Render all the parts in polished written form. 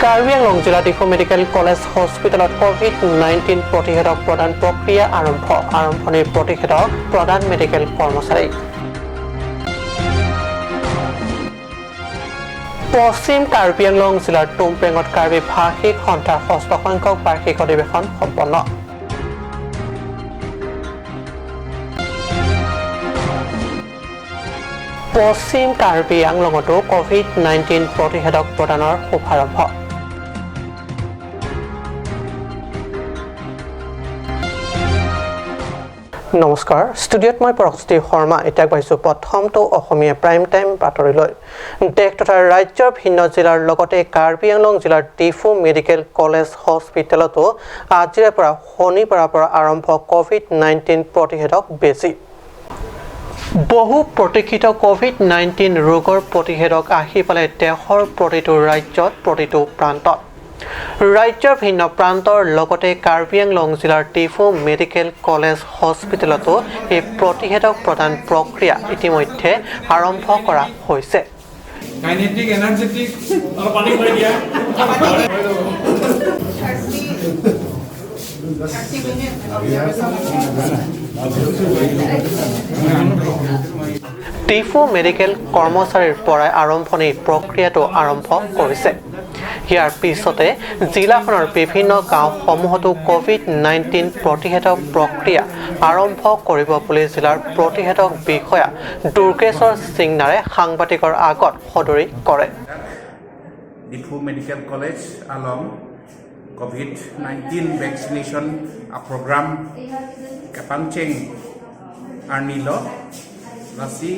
কাৰ্বি আংলং জিলা Diphu medical college হস্পিটেলত ক'ভিড-19 প্ৰতিষেধক প্ৰদান প্ৰক্ৰিয়া আৰম্ভ। আৰম্ভণিৰ প্ৰতিষেধক প্ৰদান মেডিকেল কৰ্মচাৰীক। পশ্চিম কাৰ্বি আংলং জিলাৰ টুমপ্ৰেঙত কাৰ্বি ভাষিক সন্থাৰ ষষ্ঠ সংখ্যক বাৰ্ষিক অধিৱেশন সম্পন্ন। পশ্চিম কাৰ্বি আংলঙতো ক'ভিড-19 প্ৰতিষেধক প্ৰদানৰ শুভাৰম্ভ। নমস্কাৰ, ষ্টুডিঅ'ত মই পৰশজ্যোতি শৰ্মা। এতিয়া পাইছোঁ প্ৰথমটো অসমীয়া প্ৰাইম টাইম বাতৰিলৈ। দেশ তথা ৰাজ্যৰ ভিন্ন জিলাৰ লগতে কাৰ্বি আংলং জিলাৰ ডিফু মেডিকেল কলেজ হস্পিটেলতো আজিৰে পৰা শনিবাৰৰ পৰা আৰম্ভ ক'ভিড-19 প্ৰতিষেধক বেজী। বহু প্ৰতীক্ষিত ক'ভিড-19 ৰোগৰ প্ৰতিষেধক আহি পালে দেশৰ প্ৰতিটো ৰাজ্যত প্ৰতিটো প্ৰান্তত। ৰাজ্যৰ ভিন্ন প্ৰান্তৰ লগতে কাৰ্বি আংলং জিলাৰ ডিফু মেডিকেল কলেজ হস্পিটেলতো এই প্ৰতিষেধক প্ৰদান প্ৰক্ৰিয়া ইতিমধ্যে আৰম্ভ কৰা হৈছে। কাইনেটিক এনাৰ্জেটিক অলপ পানী খুৱাই দিয়া। ডিফু মেডিকেল কৰ্মচাৰীৰ পৰাই আৰম্ভণি প্ৰক্ৰিয়াটো আৰম্ভ কৰিছে। ইয়াৰ পিছতে জিলাখনৰ বিভিন্ন গাঁওসমূহতো ক'ভিড-19 প্ৰতিষেধক প্ৰক্ৰিয়া আৰম্ভ কৰিব বুলি জিলাৰ প্ৰতিষেধক বিষয়া দুৰ্গেশ্বৰ সিংনাৰে সাংবাদিকৰ আগত সদৰি কৰে। Diphu medical college along COVID-19 vaccination programme কেপাংচেং আৰ্নিল lassi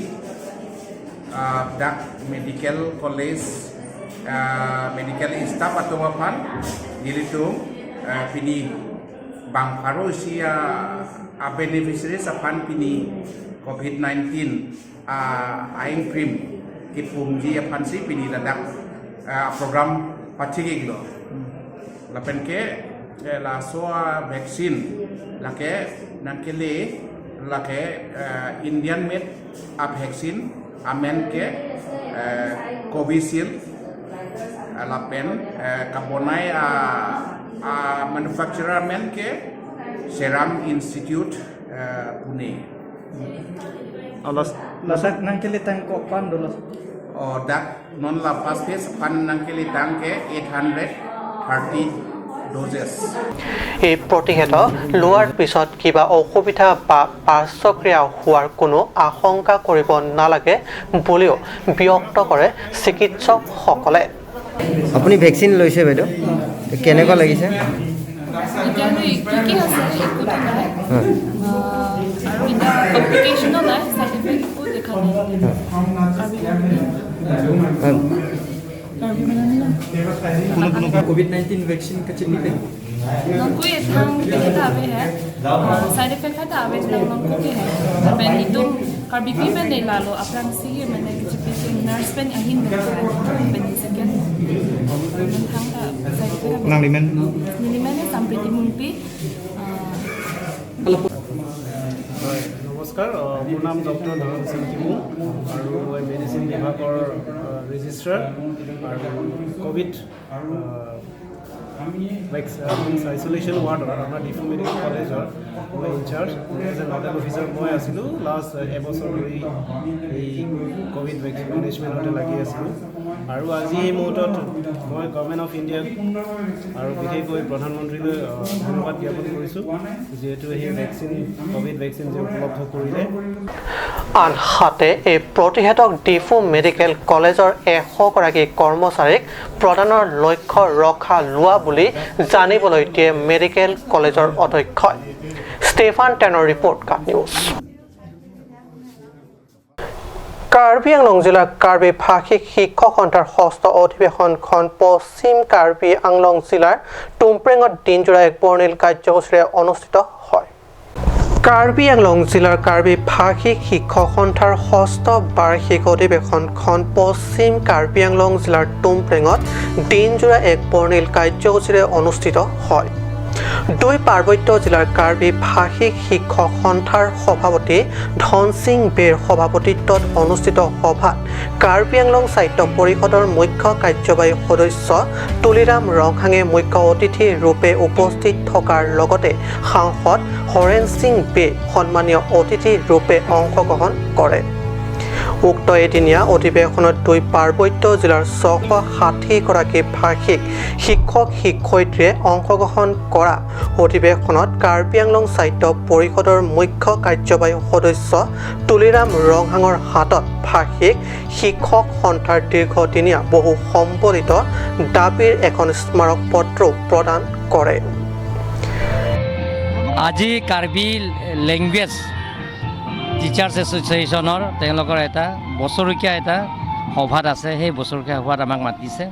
ডাক medical college medical staff atomapan nilito pini bangparo sia a beneficiaries apan pini COVID-19 aing prim kipumji apan si pini ladak program pathigiglo lapen ke la soa vaccine lake nangkele lake Indian made a vaccine amen ke Covishield lapen kabonai a manufacturer men ke Serum Institute Pune. Alas lasak nangkele tang ko pan dolas. O dak non la first phase pan nangkele tang ke 830 doses. এই প্ৰতিষেধক লোৱাৰ পিছত কিবা অসুবিধা বা পাৰ্শ্বক্ৰিয়া হোৱাৰ কোনো আশংকা কৰিব নালাগে বুলিও ব্যক্ত কৰে চিকিৎসকসকলে। আপুনি ভেকচিন লৈছে বাইদেউ, কেনেকুৱা লাগিছে? এতিয়ালৈ ঠিকেই আছে, একো নাই আৰু এতিয়া কমপ্লিকেশ্যনো নাই, চাইড ইফেক্ট একো দেখা নাই। COVID-19 vaccine kachini nangkui ethang kita ave hai side effect hai ta ave nang ke hai pen itu karbipi pen nei lalo aprang si mane kichipi nurse pen ahin ne pen second thang ta side effect nang limen nilimen sampriti mungpi। নমস্কাৰ, মোৰ নাম doctor ধৰম Singh Temu আৰু মই medicine বিভাগৰ registrar আৰু Covid isolation ৱাৰ্ডৰ আমাৰ Diphu medical কলেজৰ মই in-charge, as a nodal officer মই আছিলোঁ। লাষ্ট এবছৰ ধৰি এই ক'ভিড ভেকচিন মেনেজমেণ্টতে লাগি আছিলোঁ আৰু আজি এই মুহূৰ্তত মই গভৰ্ণমেণ্ট অফ ইণ্ডিয়াক আৰু বিশেষকৈ প্ৰধানমন্ত্ৰীলৈ ধন্যবাদ জ্ঞাপন কৰিছোঁ, যিহেতু সেই ভেকচিন ক'ভিড ভেকচিন যে উপলব্ধ কৰিলে। আনহাতে এই প্ৰতিষেধক ডিফু মেডিকেল কলেজৰ 100 গৰাকী কৰ্মচাৰীক প্ৰদানৰ লক্ষ্য ৰখা লোৱা বুলি জানিবলৈ দিয়ে মেডিকেল কলেজৰ অধ্যক্ষই। ষ্টেফান টেনৰ ৰিপৰ্ট, কাট নিউজ। কাৰ্বি আংলং জিলাৰ কাৰ্বি ভাষিক শিক্ষক সন্থাৰ ষষ্ঠ অধিৱেশনখন পশ্চিম কাৰ্বি আংলং জিলাৰ টুমপ্ৰেঙত দিনজোৰা এক বৰ্ণিল কাৰ্যসূচীৰে অনুষ্ঠিত হয়। কাৰ্বি আংলং জিলাৰ কাৰ্বি ভাষিক শিক্ষক সন্থাৰ ষষ্ঠ বাৰ্ষিক অধিৱেশনখন পশ্চিম কাৰ্বি আংলং জিলাৰ টুমপ্ৰেঙত দিনজোৰা এক বৰ্ণিল কাৰ্যসূচীৰে অনুষ্ঠিত হয়। দুই পাৰ্বত্য জিলাৰ কাৰ্বি ভাষিক শিক্ষক সন্থাৰ সভাপতি ধনসিং বেৰ সভাপতিত্বত অনুষ্ঠিত সভাত কাৰ্বি আংলং সাহিত্য পৰিষদৰ মুখ্য কাৰ্যবাহী সদস্য তুলিৰাম ৰংহাঙে মুখ্য অতিথি ৰূপে উপস্থিত থকাৰ লগতে সাংসদ হৰেণ সিং বে সন্মানীয় অতিথি ৰূপে অংশগ্ৰহণ কৰে। উক্ত এদিনীয়া অধিৱেশনত দুই পাৰ্বত্য জিলাৰ 660 গৰাকী ভাষিক শিক্ষক শিক্ষয়িত্ৰীয়ে অংশগ্ৰহণ কৰা অধিৱেশনত কাৰ্বি আংলং সাহিত্য পৰিষদৰ মুখ্য কাৰ্যবাহী সদস্য তুলিৰাম ৰংহাঙৰ হাতত ভাষিক শিক্ষক সন্থাৰ দীৰ্ঘদিনীয়া বহু সম্বলিত দাবীৰ এখন স্মাৰক পত্ৰও প্ৰদান কৰে। আজি কাৰ্বি লেংগুৱেজ টিচাৰ্ছ এছ'চিয়েশ্যনৰ তেওঁলোকৰ এটা বছৰেকীয়া এটা সভাত আছে। সেই বছৰেকীয়া সভাত আমাক মাতিছে।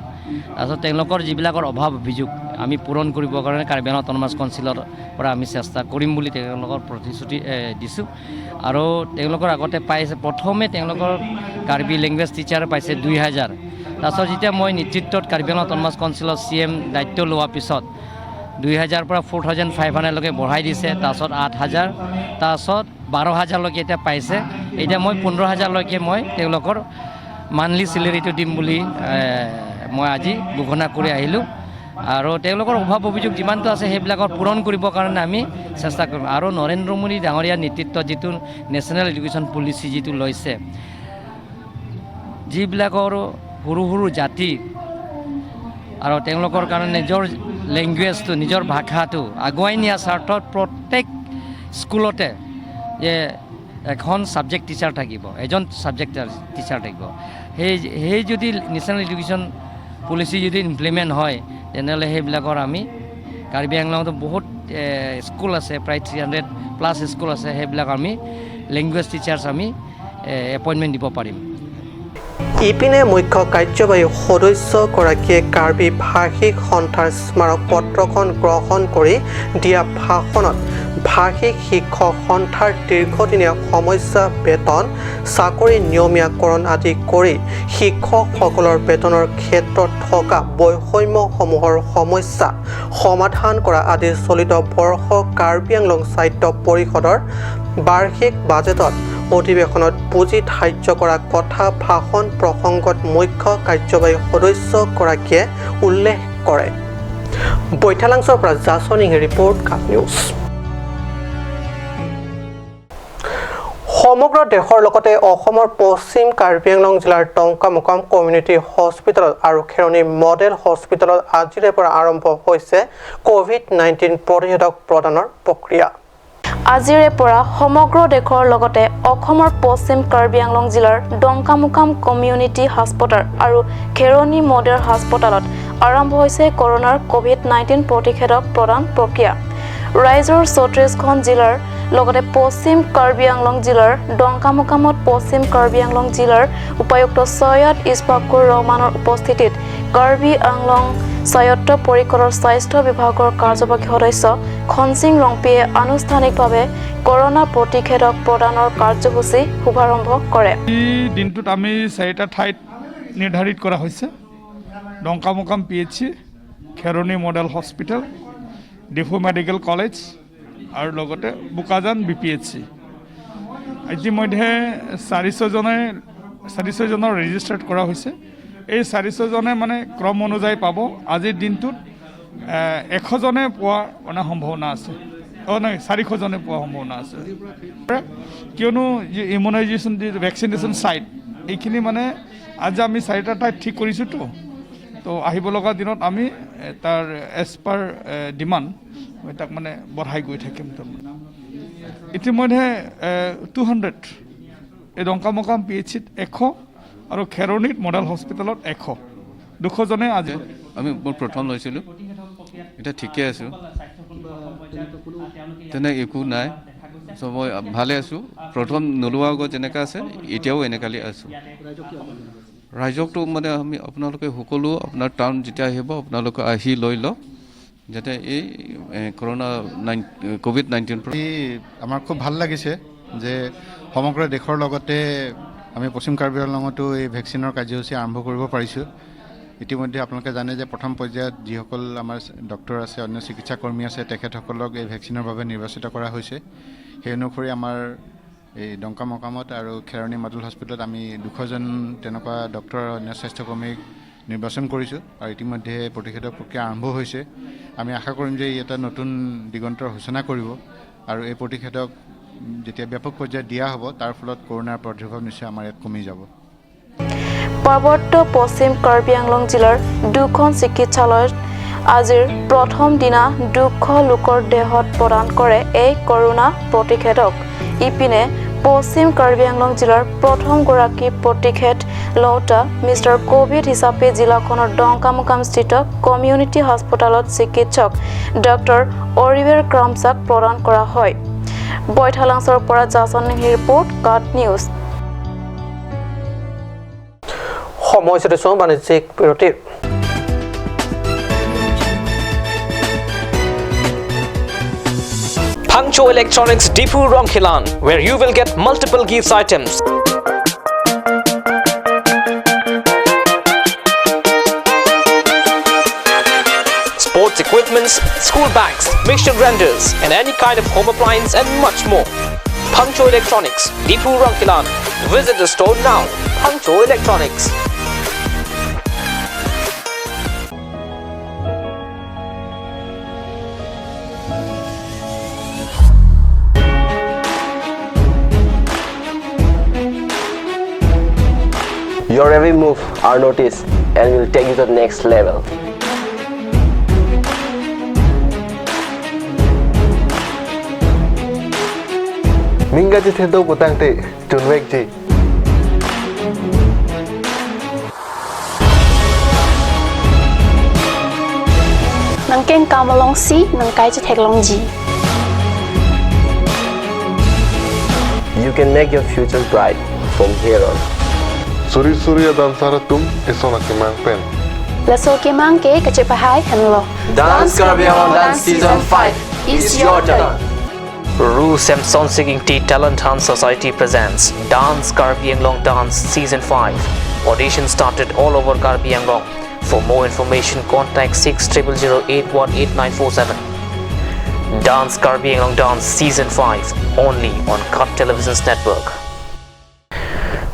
তাৰপিছত তেওঁলোকৰ যিবিলাকৰ অভাৱ অভিযোগ আমি পূৰণ কৰিবৰ কাৰণে কাৰ্বি আংলং অট'নমাছ কাউন্সিলৰ পৰা আমি চেষ্টা কৰিম বুলি তেওঁলোকৰ প্ৰতিশ্ৰুতি দিছোঁ। আৰু তেওঁলোকৰ আগতে পাইছে, প্ৰথমে তেওঁলোকৰ কাৰ্বি লেংগুৱেজ টিচাৰ পাইছে 2000। তাৰপিছত যেতিয়া মই নেতৃত্বত কাৰ্বি আংলং অট'নমাছ কাউন্সিলৰ চিএম দায়িত্ব লোৱাৰ পিছত 2000ৰ পৰা 4500লৈকে বঢ়াই দিছে। তাৰপাছত 8000, তাৰপাছত 12,000লৈকে এতিয়া পাইছে। এতিয়া মই 15,000লৈকে মই তেওঁলোকৰ মান্থলি চেলেৰিটো দিম বুলি মই আজি ঘোষণা কৰি আহিলোঁ। আৰু তেওঁলোকৰ অভাৱ অভিযোগ যিমানটো আছে, সেইবিলাকৰ পূৰণ কৰিবৰ কাৰণে আমি চেষ্টা কৰিম। আৰু নৰেন্দ্ৰ মোদী ডাঙৰীয়াৰ নেতৃত্বত যিটো নেশ্যনেল এডুকেশ্যন পলিচি যিটো লৈছে, যিবিলাকৰ সৰু সৰু জাতি আৰু তেওঁলোকৰ কাৰণে নিজৰ লেংগুৱেজটো, নিজৰ ভাষাটো আগুৱাই নিয়াৰ স্বাৰ্থত প্ৰত্যেক স্কুলতে যে এখন ছাবজেক্ট টিচাৰ থাকিব, এজন ছাবজেক্ট টিচাৰ থাকিব, সেই সেই যদি নেশ্যনেল এডুকেশ্যন পলিচি যদি ইমপ্লিমেণ্ট হয়, তেনেহ'লে সেইবিলাকৰ আমি কাৰ্বি আংলঙতো বহুত স্কুল আছে, প্ৰায় 300+ স্কুল আছে, সেইবিলাক আমি লেংগুৱেজ টিচাৰ্ছ আমি এপইণ্টমেণ্ট দিব পাৰিম। ইপিনে মুখ্য কাৰ্যবাহী সদস্যগৰাকীয়ে কাৰ্বি ভাষিক সন্থাৰ স্মাৰক পত্ৰখন গ্ৰহণ কৰি দিয়া ভাষণত ভাষিক শিক্ষক সন্থাৰ দীৰ্ঘদিনীয়া সমস্যা, বেতন, চাকৰি নিয়মীয়াকৰণ আদি কৰি শিক্ষকসকলৰ বেতনৰ ক্ষেত্ৰত থকা বৈষম্যসমূহৰ সমস্যা সমাধান কৰা আদি চলিত বৰ্ষ কাৰ্বি আংলং সাহিত্য পৰিষদৰ বাৰ্ষিক বাজেটত অধিৱেশনত পুঁজি ধাৰ্য কৰা কথা ভাষণ প্ৰসংগত মুখ্য কাৰ্যবাহী সদস্যগৰাকীয়ে উল্লেখ কৰে। বৈঠালাংছৰ পৰা জাছনিং ৰিপৰ্ট, কাপ নিউজ। সমগ্ৰ দেশৰ লগতে অসমৰ পশ্চিম কাৰ্বি আংলং জিলাৰ টংকামুকাম কমিউনিটি হস্পিটেলত আৰু খেৰণি মডেল হস্পিটেলত আজিৰে পৰা আৰম্ভ হৈছে ক'ভিড-19 প্ৰতিষেধক প্ৰদানৰ প্ৰক্ৰিয়া। আজিৰে পৰা সমগ্ৰ দেশৰ লগতে অসমৰ পশ্চিম কাৰ্বি আংলং জিলাৰ ডংকামুকাম কমিউনিটি হাস্পতাল আৰু খেৰণি মডেল হাস্পতালত আৰম্ভ হৈছে কৰোণাৰ ক'ভিড-19 প্ৰতিষেধক প্ৰদান প্ৰক্ৰিয়া। ৰাজ্যৰ 34খন জিলাৰ লগতে পশ্চিম কাৰ্বি আংলং জিলাৰ ডংকামুকামত পশ্চিম কাৰ্বি আংলং জিলাৰ উপায়ুক্ত ছৈয়দ ইছফাকুৰ ৰহমানৰ উপস্থিতিত কাৰ্বি আংলং স্বায়ত্ত পৰিষদৰ স্বাস্থ্য বিভাগৰ কাৰ্যবাহী সদস্য খনসিং ৰংপিয়ে আনুষ্ঠানিকভাৱে কৰোণা প্ৰতিষেধক প্ৰদানৰ কাৰ্যসূচী শুভাৰম্ভ কৰে। এই দিনটোত আমি চাৰিটা ঠাইত নিৰ্ধাৰিত কৰা হৈছে: ডংকামুকাম PHC, Kheroni model hospital, Diphu medical college আৰু লগতে বোকাজান বিপিএইচচি। ইতিমধ্যে 400জনে 400জনৰ ৰেজিষ্টাৰ্ড কৰা হৈছে। এই 400জনে মানে ক্ৰম অনুযায়ী পাব। আজিৰ দিনটোত 100জনে পোৱাৰ মানে সম্ভাৱনা আছে, অঁ নহয়, 400জনে পোৱাৰ সম্ভাৱনা আছে। কিয়নো যি ইমিউনাইজেশ্যন, যি ভেকচিনেশ্যন ছাইট, এইখিনি মানে আজি আমি চাৰিটা ঠাইত ঠিক কৰিছোঁতো। তো আহিব লগা দিনত আমি তাৰ এজ পাৰ ডিমাণ্ড আমি তাক মানে বঢ়াই গৈ থাকিম। তাৰমানে ইতিমধ্যে 200, এই ডংকামকাম পিএইচচিত 100 আৰু খেৰণিত মডেল হস্পিটেলত 100, 200জনে আজি মই প্ৰথম লৈছিলোঁ, এতিয়া ঠিকে আছোঁ, তেনে একো নাই। চ' মই ভালে আছোঁ। প্ৰথম নোলোৱা আগত যেনেকৈ আছে, এতিয়াও এনেকালি আছোঁ। ৰাইজকতো মানে আমি আপোনালোকে সকলো আপোনাৰ টাৰ্ণ যেতিয়া আহিব, আপোনালোকে আহি লৈ লওক, যাতে এই কৰোণা ক'ভিড-19 পৰা আজি আমাৰ খুব ভাল লাগিছে যে সমগ্ৰ দেশৰ লগতে আমি পশ্চিম কাৰ্বি আংলঙতো এই ভেকচিনৰ কাৰ্যসূচী আৰম্ভ কৰিব পাৰিছোঁ। ইতিমধ্যে আপোনালোকে জানে যে প্ৰথম পৰ্যায়ত যিসকল আমাৰ ডক্টৰ আছে, অন্য চিকিৎসাকৰ্মী আছে, তেখেতসকলক এই ভেকচিনৰ বাবে নিৰ্বাচিত কৰা হৈছে। সেই অনুসৰি আমাৰ এই ডংকামোকামত আৰু খেৰণি মডেল হস্পিটেলত আমি 200জন তেনেকুৱা ডক্টৰ আৰু অন্য স্বাস্থ্যকৰ্মীক নিৰ্বাচন কৰিছোঁ আৰু ইতিমধ্যে প্ৰতিষেধক প্ৰক্ৰিয়া আৰম্ভ হৈছে। আমি আশা কৰিম যে ই এটা নতুন দিগন্তৰ সূচনা কৰিব আৰু এই প্ৰতিষেধক যেতিয়া ব্যাপক পৰ্যায়ত দিয়া হ'ব তাৰ ফলত কৰোণাৰ প্ৰাদুৰ্ভাৱ নিশ্চয় আমাৰ ইয়াত কমি যাব। পাৰ্বত্য পশ্চিম কাৰ্বি আংলং জিলাৰ দুখন চিকিৎসালয়ত আজিৰ প্ৰথম দিনা 200 লোকৰ দেহত প্ৰদান কৰে এই কৰোণা প্ৰতিষেধক। ইপিনে পশ্চিম কাৰ্বি আংলং জিলাৰ প্ৰথমগৰাকী প্ৰতিষেধ লওঁতা মিষ্টাৰ কোভিড হিচাপে জিলাখনৰ ডংকামোকামস্থিত কমিউনিটি হাস্পতালত চিকিৎসক ডক্টৰ অৰিবেৰ ক্ৰামচাক প্ৰদান কৰা হয়। বৈঠালাংছৰ পৰা জাচন ৰিপৰ্ট, কাট নিউজ। সময় চলিছে বাণিজ্যিক বিৰতিৰ। Pangcho Electronics Diphu Rongkhilan, where you will get multiple gifts items. Sports equipments, school bags, mixture grinders, and any kind of home appliance and much more. Pangcho Electronics, Diphu Rongkhilan. Visit the store now. Pangcho Electronics. Your every move are noticed and will take you to the next level. Mingaji Thedo Butangte Chunwekji. Nangkeng Kamalong Si, Nangkai Theklong Ji. You can make your future bright from here on. Suri Surya Dansara Tum Esona Kemang Pen. Laso Kemang Ke Kachepahai Hanlo. Dance Karbi Anglong Dance Season 5 is your turn. Ru Samson Singing Tea Talent Hunt Society presents Dance Karbi Anglong Dance Season 5. Audition started all over Karbi Anglong. For more information, contact 6000818947. Dance Karbi Anglong Dance Season 5 only on Cut Television's network.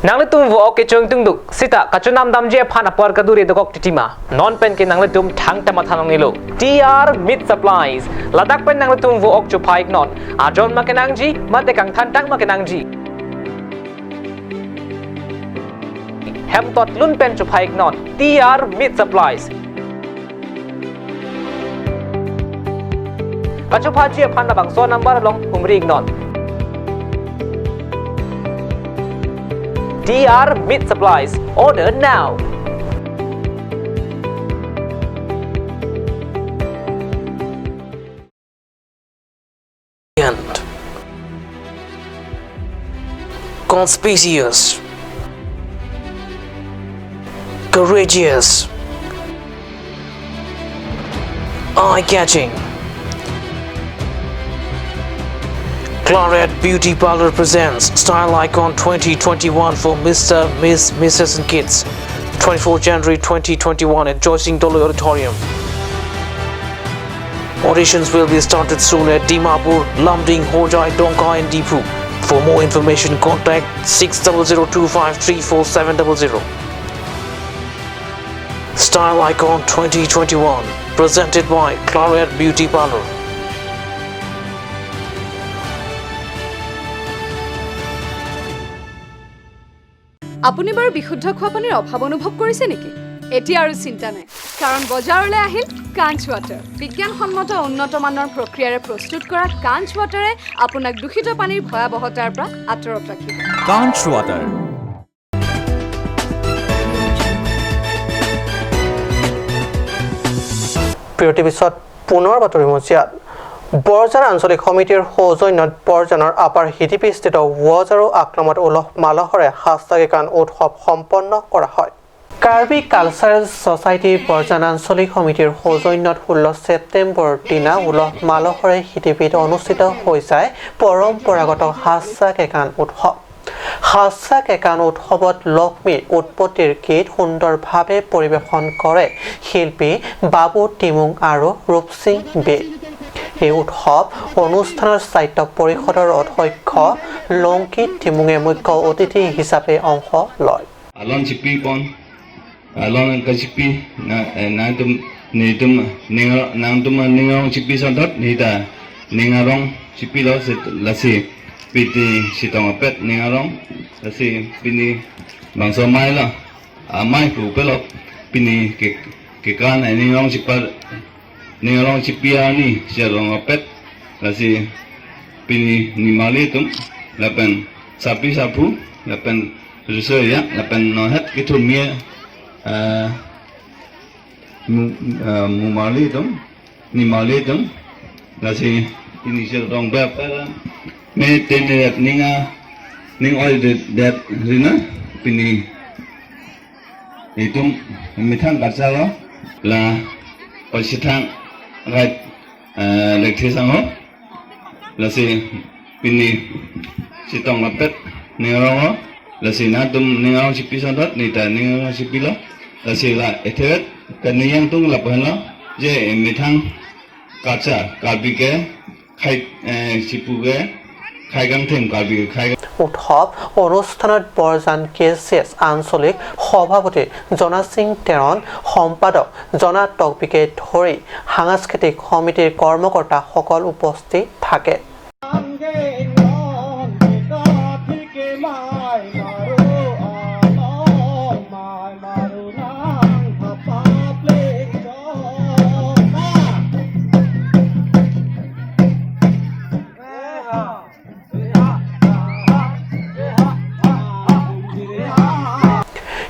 Nangletum wo ke chung tung duk sita kachunam damje phan apor kaduri dokok titima non pen ke nangletum thang tama thanong nilo TR mid supplies Ladakh pen nangletum wo ok chu phaik non ajon ma kenangji mate kang than tang ma kenangji hem tot lun pen chu phaik non TR mid supplies kachu phaji phan na bang so number long umri non TR Meat Supplies. Order now. End. Conspicuous. Courageous. Eye-catching. Claret Beauty Parlor presents Style Icon 2021 for Mr., Miss, Mrs. and Kids. 24 January 2021 at Joycing Dolo Auditorium. Auditions will be started soon at Dimapur, Lumding, Hojai, Dongka and Diphu. For more information, contact 600253470. Style Icon 2021, presented by Claret Beauty Parlor. আপুনি বাৰু বিশুদ্ধ খোৱা পানীৰ অভাৱ অনুভৱ কৰিছে নেকি? এতিয়া আৰু চিন্তা নাই, কাৰণ বজাৰলৈ আহিল কাঞ্চ ৱাটাৰ। বিজ্ঞানসন্মত উন্নত মানৰ প্ৰক্ৰিয়াৰে প্ৰস্তুত কৰা কাঞ্চ ৱাটাৰে আপোনাক দূষিত পানীৰ ভয়াৱহতাৰ পৰা আঁতৰত ৰাখিব। কাঞ্চ ৱাটাৰ। বিৰতিৰ পিছত পুনৰ বাতৰি মজিয়াত বৰজান আঞ্চলিক সমিতিৰ সৌজন্যত বৰজানৰ আপাৰ হিটিপিস্থিত ৱাজ আৰু আক্ৰমত উলহ মালহৰে হাস্তাগিকান উৎসৱ সম্পন্ন কৰা হয়। কাৰ্বি কালচাৰেল ছ'চাইটিৰ বৰজান আঞ্চলিক সমিতিৰ সৌজন্যত 16 ছেপ্টেম্বৰৰ দিনা উলহ মালহৰে হিটিপিত অনুষ্ঠিত হৈ যায় পৰম্পৰাগত হাস্তাগিকান উৎসৱ। হাচা কেকান উৎসৱত লক্ষ্মীৰ উৎপত্তিৰ গীত সুন্দৰভাৱে পৰিৱেশন কৰে শিল্পী বাবু টিমুং আৰু ৰূপসিং বে। এই উৎসৱ অনুষ্ঠানৰ সাহিত্য পৰিষদৰ অধ্যক্ষ লংকিত টিমুঙে মুখ্য অতিথি হিচাপে অংশ লয়। Alon chipi pon alon ka chipi na na tum ni tum ning nang tum ningarong chipi sondot ni ta ningarong chipi lo se lasi piti sitong apet ningarong lasi pini bangso mai la mai pu pe lo pini ke ke kan ningarong chipa ningarong chipi ani sirong apet lasi pini nimali tum lapen sapi sapu lapen ya lapen nohet kitu mie mumali tum nimali tum lasi ini sirong ba me tenet ninga ning oil det rina pini itu mithang kacha lo la pasithang right lekthi sango lasi pini sitong lapet ningarong lasi na tum ningarong sipi sondot ni ta ningarong sipi lo lasi la ethet kaniyang tung lapan lo je mithang kacha karbi ke khai sipu ke উৎসৱ অনুষ্ঠানত বৰজান কে C S আঞ্চলিক সভাপতি জনা সিং টেৰণ, সম্পাদক জনা টকবিকে ধৰি সাংস্কৃতিক সমিতিৰ কৰ্মকৰ্তাসকল উপস্থিত থাকে।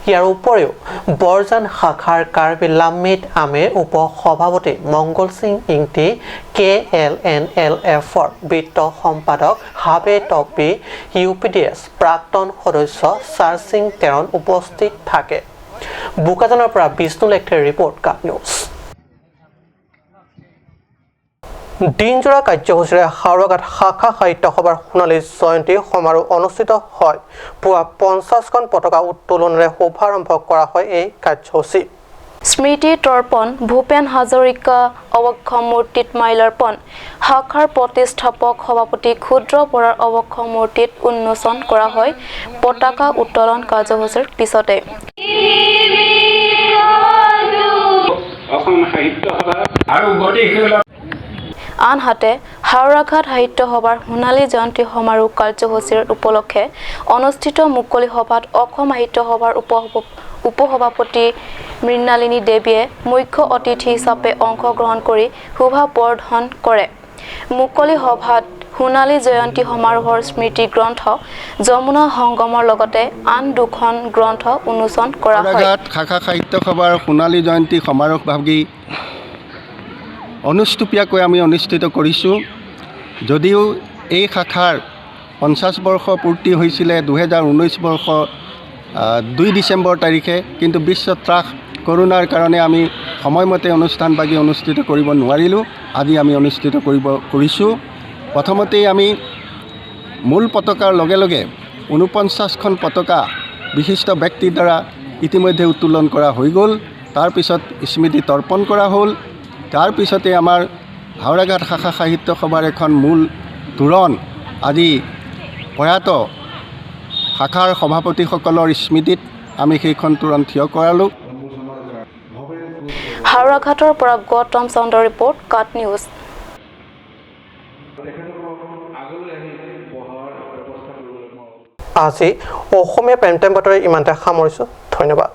ইয়াৰ উপৰিও বৰজান শাখাৰ কাৰ্বি লাম্মিত আমেৰ উপ সভাপতি Mangal Singh Ingti, K L N L এফৰ বিত্ত সম্পাদক Habe Tokbi, U P D S প্ৰাক্তন সদস্য ছাৰ সিং টেৰণ উপস্থিত থাকে। বোকাজানৰ পৰা বিষ্ণু লেখথেৰ ৰিপৰ্ট, কাপ নিউজ। দিনজোৰা কাৰ্যসূচীৰে হাওৰাঘাট শাখা সাহিত্য সভাৰ সোণালী জয়ন্তী সমাৰোহ অনুষ্ঠিত হয়। পুৱা 50খন পতাকা উত্তোলনেৰে শুভাৰম্ভ কৰা হয় এই কাৰ্যসূচী। স্মৃতি তৰ্পণ, ভূপেন হাজৰিকা অৱক্ষ মূৰ্তিত মাল্যাৰ্পণ, শাখাৰ প্ৰতিষ্ঠাপক সভাপতি ক্ষুদ্ৰ বৰাৰ অৱক্ষ মূৰ্তিত উন্মোচন কৰা হয় পতাকা উত্তোলন কাৰ্যসূচীৰ পিছতে। আনহাতে হাওৰাঘাট সাহিত্য সভাৰ সোণালী জয়ন্তী সমাৰোহ কাৰ্যসূচীৰ উপলক্ষে অনুষ্ঠিত মুকলি সভাত অসম সাহিত্য সভাৰ উপসভাপতি মৃণালিনী দেৱীয়ে মুখ্য অতিথি হিচাপে অংশগ্ৰহণ কৰি শোভা বৰ্ধন কৰে। মুকলি সভাত সোণালী জয়ন্তী সমাৰোহৰ স্মৃতি গ্ৰন্থ যমুনা সংগমৰ লগতে আন দুখন গ্ৰন্থ উন্মোচন কৰা হয়। শাখা সাহিত্য সভাৰ সোণালী জয়ন্তী সমাৰোহ ভাগি অনুষ্টুপীয়াকৈ আমি অনুষ্ঠিত কৰিছোঁ। যদিও এই শাখাৰ 50 বৰ্ষ পূৰ্তি হৈছিলে 2019 বৰ্ষ 2 ডিচেম্বৰ তাৰিখে, কিন্তু বিশ্বত্ৰাস কৰোণাৰ কাৰণে আমি সময়মতে অনুষ্ঠানভাগি অনুষ্ঠিত কৰিব নোৱাৰিলোঁ। আজি আমি অনুষ্ঠিত কৰিছোঁ। প্ৰথমতেই আমি মূল পতাকাৰ লগে লগে 49খন পতাকা বিশিষ্ট ব্যক্তিৰ দ্বাৰা ইতিমধ্যে উত্তোলন কৰা হৈ গ'ল। তাৰপিছত স্মৃতি তৰ্পণ কৰা হ'ল। তাৰপিছতে আমাৰ হাওৰাঘাট শাখা সাহিত্য সভাৰ এখন মূল তোৰণ আজি প্ৰয়াত শাখাৰ সভাপতিসকলৰ স্মৃতিত আমি সেইখন তোৰণ থিয় কৰালোঁ। হাওৰাঘাটৰ পৰা গৌতম চন্দ্ৰ ৰিপৰ্ট, কাট নিউজ। আজি অসমীয়া প্ৰাইম টাইম বাতৰি ইমানতে সামৰিছোঁ। ধন্যবাদ।